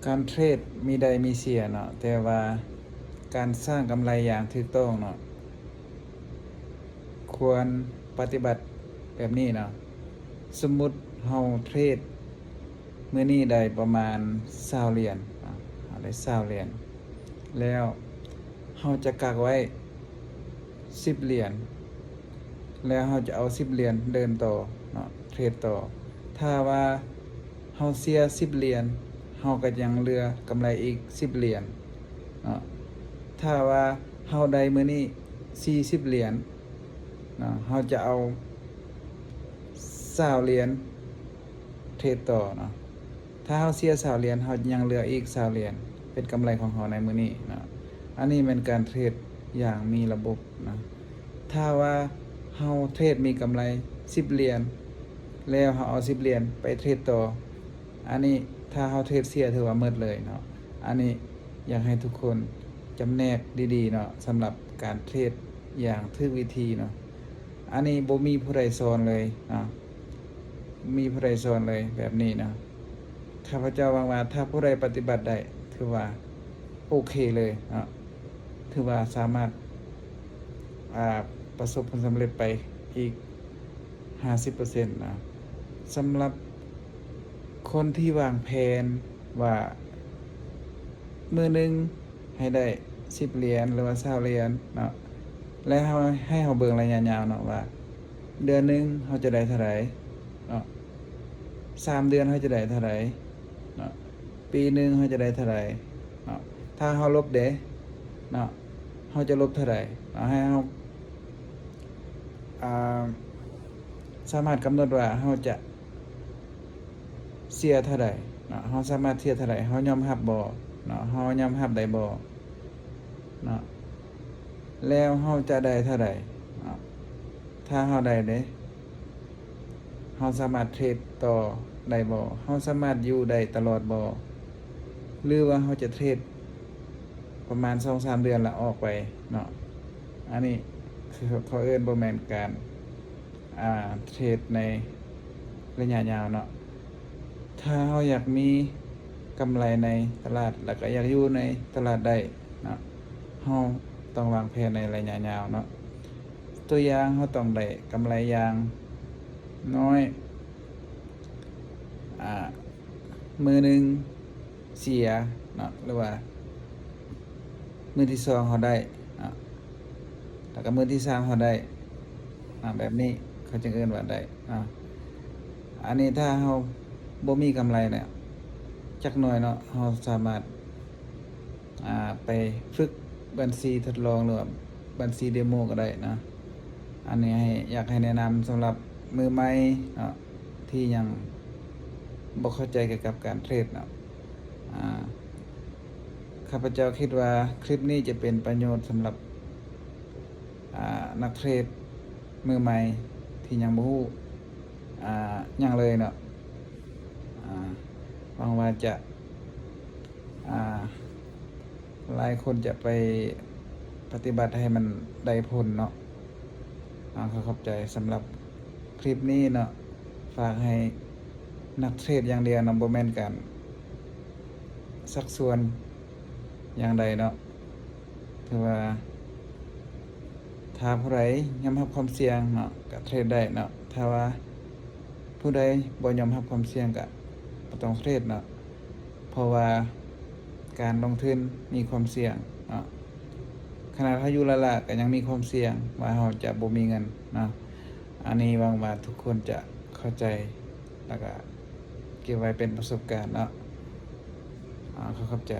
ການເທຣດມີໄດ້ມີເສຍເນາະ, ແຕ່ວ່າການສ້າງກຳໄລຢ່າງຖືກຕ້ອງເນາະ ຄວນປະຕິບັດແບບນີ້ເນາະ. ສົມມຸດເຮົາເທຣດມື້ນີ້ໄດ້ປະມານຊາວຫຼຽນເນາະ, ເຮົາໄດ້ຊາວຫຼຽນ ແລ້ວເຮົາຈະກັກໄວ້ສິບຫຼຽນ ແລ້ວເຮົາຈະເອົາສິບຫຼຽນເດີນຕໍ່ເນາະ, ເທຣດຕໍ່. ຖ້າວ່າເຮົາເສຍສິບຫຼຽນ ເຮົາກໍຍັງເຫຼືອກຳໄລອີກສິບຫຼຽນເນາະ. ຖ້າວ່າເຮົາໄດ້ມື້ນີ້ສີ່ສິບຫຼຽນເນາະ, ເຮົາຈະເອົາຊາວຫຼຽນເທຣດຕໍ່ເນາະ. ຖ້າເຮົາເສຍຊາວຫຼຽນ ເຮົາຍັງເຫຼືອອີກຊາວຫຼຽນ ເປັນກຳໄລຂອງເຮົາໃນມື້ນີ້ເນາະ. ອັນນີ້ແມ່ນການເທຣດຢ່າງມີລະບົບເນາະ. ຖ້າວ່າເຮົາເທຣດມີກຳໄລສິບຫຼຽນ ແລ້ວເຮົາເອົາສິບຫຼຽນໄປເທຣດຕໍ່, ອັນນີ້ຖ້າເຮົາເທຣດເສຍຖືວ່າໝົດເລີຍເນາະ. ອັນນີ້ຢາກໃຫ້ທຸກຄົນຈຳແນກດີໆເນາະ, ສຳລັບການເທຣດຢ່າງຖືກວິທີເນາະ. ອັນນີ້ບໍ່ມີຜູ້ໃດສອນເລີຍເນາະ, ບໍ່ມີຜູ້ໃດສອນເລີຍແບບນີ້ເນາະ. ຂ້າພະເຈົ້າຫວັງວ່າຖ້າຜູ້ໃດປະຕິບັດໄດ້ ຖືວ່າໂອເຄເລີຍເນາະ, ຖືວ່າສາມາດ ອ່າ ປະສົບຜົນສຳເລັດໄປອີກຫ້າສິບເປີເຊັນເນາະ. ສຳລັບຄົນທີ່ວາງແຜນວ່າມື້ໜຶ່ງ ໃຫ້ໄດ້ສິບຫຼຽນ ຫຼືວ່າຊາວຫຼຽນເນາະ, ແລະ ເຮົາ ໃຫ້ເຮົາເບິ່ງໄລຍະຍາວເນາະ ວ່າເດືອນໜຶ່ງເຮົາຈະໄດ້ເທົ່າໃດເນາະ, ສາມເດືອນເຮົາຈະໄດ້ເທົ່າໃດເນາະ, ປີໜຶ່ງເຮົາຈະໄດ້ເທົ່າໃດເນາະ. ຖ້າເຮົາລົບເດເນາະ, ເຮົາຈະລົບເທົ່າໃດເນາະ, ໃຫ້ເຮົາ ອ່າ ສາມາດກຳນົດວ່າເຮົາຈະ ເສຍເທົ່າໃດເນາະ, ເຮົາສາມາດເສຍເທົ່າໃດ, ເຮົາຍອມຮັບບໍ່ເນາະ, ເຮົາຍອມຮັບໄດ້ບໍ່ເນາະ, ແລ້ວເຮົາຈະໄດ້ເທົ່າໃດເນາະ. ຖ້າເຮົາໄດ້ເດ້ ເຮົາສາມາດເທຣດຕໍ່ໄດ້ບໍ່, ເຮົາສາມາດຢູ່ໄດ້ຕະຫຼອດບໍ່ ຫຼືວ່າເຮົາຈະເທຣດປະມານສອງສາມເດືອນລະອອກໄປເນາະ. ອັນນີ້ເຂົາເອີ້ນບໍ່ແມ່ນການ ອ່າ ເທຣດໃນໄລຍະຍາວເນາະ. ຖ້າເຮົາຢາກມີກຳໄລໃນຕະຫຼາດ ແລ້ວກໍຢາກຢູ່ໃນຕະຫຼາດໄດ້ເນາະ, ເຮົາຕ້ອງວາງແຜນໃນໄລຍະຍາວເນາະ. ຕົວຢ່າງ ເຮົາຕ້ອງໄດ້ກຳໄລຢ່າງນ້ອຍ ອ່າ ມື້ໜຶ່ງ ເສຍເນາະ ຫຼືວ່າມື້ທີສອງເຮົາໄດ້ເນາະ ແລ້ວກໍມື້ທີສາມເຮົາໄດ້ເນາະ, ແບບນີ້ເຂົາຈຶ່ງເອີ້ນວ່າໄດ້ເນາະ. ອັນນີ້ຖ້າເຮົາບໍ່ມີກຳໄລແລ້ວ ຈັກໜ້ອຍເນາະ ເຮົາສາມາດ ອ່າ ໄປຝຶກບັນຊີທົດລອງ ຫຼືວ່າບັນຊີເດໂມກໍໄດ້ເນາະ. ອັນນີ້ໃຫ້ ຢາກໃຫ້ແນະນຳສຳລັບມືໃໝ່ເນາະ ທີ່ຍັງບໍ່ເຂົ້າໃຈກ່ຽວກັບການເທຣດເນາະ. ອ່າ ຂ້າພະເຈົ້າຄິດວ່າຄລິບນີ້ຈະເປັນປະໂຫຍດສຳລັບ ອ່າ ນັກເທຣດມືໃໝ່ທີ່ຍັງບໍ່ຮູ້ ອ່າ ຫຍັງເລີຍເນາະ. ອ່າ ຫວັງວ່າຈະ ອ່າ ຫຼາຍຄົນຈະໄປປະຕິບັດໃຫ້ມັນໄດ້ຜົນເນາະ. ອ່າ ຂໍຂອບໃຈສຳລັບຄລິບນີ້ເນາະ, ຝາກໃຫ້ນັກເທຣດຢ່າງດຽວເນາະ, ບໍ່ແມ່ນການຊັກຊວນຢ່າງໃດເນາະ. ຖືວ່າຖ້າຜູ້ໃດຍອມຮັບຄວາມສ່ຽງເນາະ ກໍເທຣດໄດ້ເນາະ, ຖ້າວ່າຜູ້ໃດບໍ່ຍອມຮັບຄວາມສ່ຽງ ກໍບໍ່ຕ້ອງເທຣດເນາະ. ເພາະວ່າການລົງທຶນມີຄວາມສ່ຽງເນາະ, ຂະໜາດເຮົາຢູ່ລ້າໆ ກໍຍັງມີຄວາມສ່ຽງວ່າເຮົາຈະບໍ່ມີເງິນເນາະ. ອັນນີ້ຫວັງວ່າທຸກຄົນຈະເຂົ້າໃຈ ແລ້ວກໍເກັບໄວ້ເປັນປະສົບການເນາະ. ອາ ຂໍຂອບໃຈ.